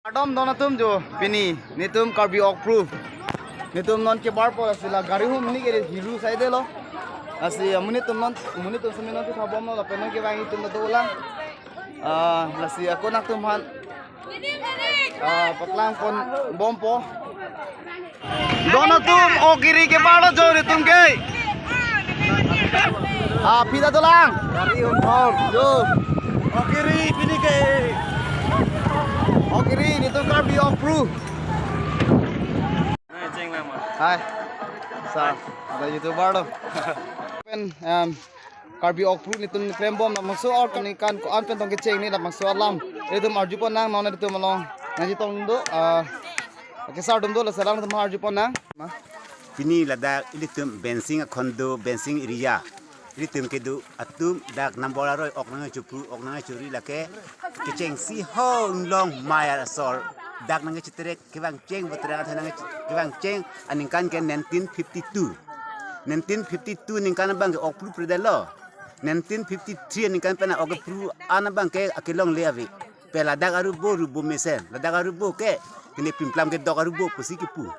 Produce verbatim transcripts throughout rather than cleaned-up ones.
Kardom don atum jo, pini netum Karbi Okpru. Netum non kebarpo, lasi la gari hum ni ke hiru saidelo. Lasi amonit atum non, amonit atum semi non kethapbomlo, lapen non kevang atum dolang. Ah, lasi ako nangtumphan, ah, paklangponbompo. Don atum, ok giri kebarlo jo netum ke. Ah, pita dolang. Gari hum hum. Jo. Ok giri pini ke. Ok giri netum Karbi Okpru. Hai. Sa, ada YouTuber lo. Pen, em, Karbi Okpru netum klembom labangso or kani kan ko-an pen tong kecheng ni labangso alam. Netum arjupon nang, non netum along nangchetong do, ah, kesar atum do, laso alam netum arjupon nang. Ma? Pini ladak ilitum Bensing akhondo, Bensing area. Ilitum kedo atum dak number aroi ok nangchepru, ok nangchuri lake kechengsi ho inglong maya asor. Dak nangcheterek kevangcheng, veteran athe nang kevangcheng aningkan ke nineteen fifty-two. Nineteen fifty-two ningkan abang ke Okpru predelo. Nineteen fifty-three ningkan pen ok kepru an abang ke akelongle ave. Pe ladak arubo, rubo mesen. Ladak arubo ke, pini pimplam kedok arubo pusi kepu.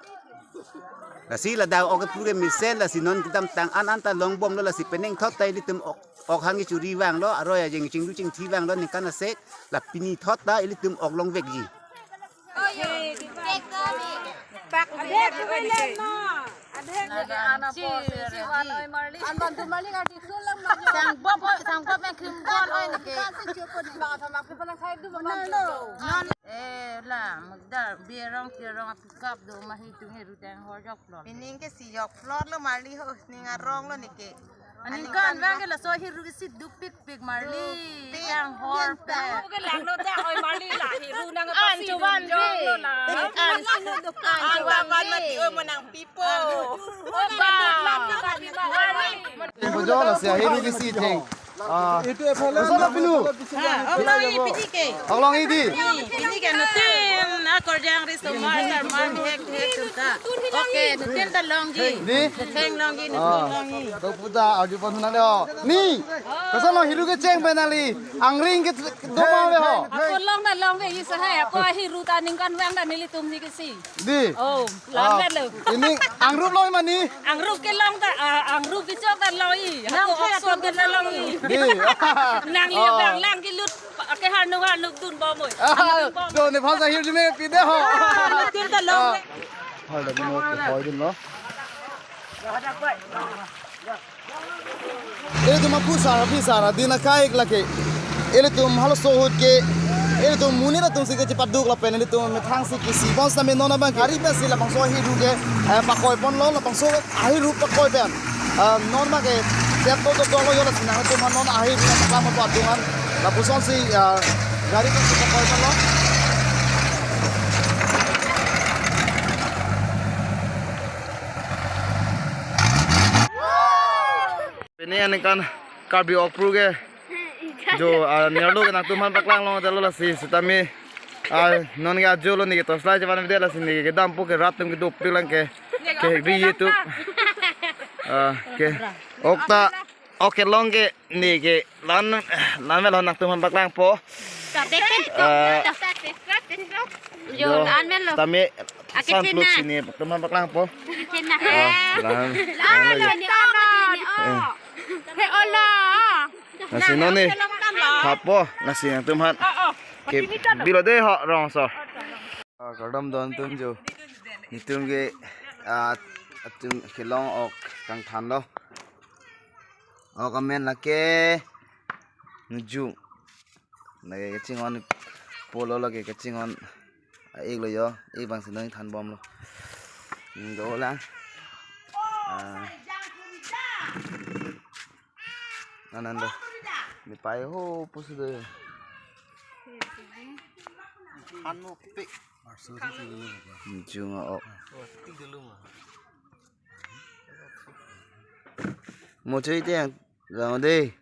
Lasi ladak ok kepru ke mesen, lasi non kedamtang an an ta longbomlo, lasi penang thot ta ilitum ok, ok hang churi vanglo, aroi ajeng chingdu chingthi vanglo, ningkan asek, la pini thot ta ilitum ok longvekji. Pak, adhek ko bilang na. Adhek. Lagi anak si, po, si, si Wan oi Marli. Anban tu Marli ka di sulang ma. Sang bop, sang bop yang kim bol oi neke. Kasi cukup ni. Bang sama aku pernah saya tu benar lo. Eh, la, magda, berong, berong, pick up do, mahi tu nge ruteng hor jok lo. Pining ke si jok lo, lo Marli ho, ning arong lo neke. Aningkan vang ke laso hiru isi dukpikpik Marli. Dukpik. Yang hor pen. Ke lang lo dak oi Marli la hiru nang apa si anchuan dun jong lo la. Anchuan. Anchuan. Anchuan mati oi menang pipo. Oba. Bojo lasi hiru isi cheng. Ah. Itu evaluasi. Koson lo pinu? Ha, ok long-i pini ke. Ok long-i di. Pini ke nutin akorjang ri somar sarmar hek hek tum ta. Ok, nutin ta longji. Di? Nutin longji, nutin longji. Ah. Dok puta arjupon nang le ho. Ni. Koson lo hiru kecheng pen nangli. Angring ke do ma le ho. Ako long na longve isi hai. Ako hiru ta ningkan vang ta nelitum ni kesi. Di. Oh, langvet lo. Pini angrup lo mane? Angrup ke long ta, ah, angrup kechok ta long-i. Ako ok son ke ta long-i. Di. Nangli bang lang kelut, ke harnu harnu dunbom oi. Ah, do ne phasa hirjume pide ho. Kin ta long. Ah. Hal da bino ke hoi dun lo. Ilitum aphu sar aphi sar adin akaik lake. Ilitum halaso ahut ke ilitum monit atum si kechepaduk lapen ilitum methang si kesi bom sitame non abang gari pen si labangso ahiru ke, eh, pakoiponlo, labangso ahiru pakoi pen. Eh, non ma ke tep to to lo yo, lasi nangtum non ahiru na paklam apo adungan. Lapuson si, eh, gari pen si pakoiponlo. Pini aningkan Karbi Okpru ke jo, ah, nerlo ke nangtumphan paklang longdetlo lasi sitame, ah, non ke ajo lo neke torchlight chevan avedet lasi neke kedampo ke rat atum ke dopik lang ke, ke ri YouTube. Ah, ke. Ok ta, ok kelong ke neke lan, lan melo nangtumphan paklangpo. Dek pen. Ah. Jo, jo, an melo. Tame Ake san plus chena. Sini, teman paklangpo. Chena. Ah, lang. Lang, lang, lang, lang, lang, lang. Eh. He, ola. Nasi non ni. Hapo, nasi nangtumphan. Oh, oh. Ke, bilo de ho, rong so. Ah, kardom don atum jo. Netum ke, ah, atum kelong ok kangthanlo. Ok amen lake Nujung. Lake kachinghon pulo, lake kachinghon a-ik lo jo, ik bang si nangthanbomlo. Hmm, dolang. Ah. Anan do. Nepai ho pusi do. Nujung ok. Mo choi te yang, jang de.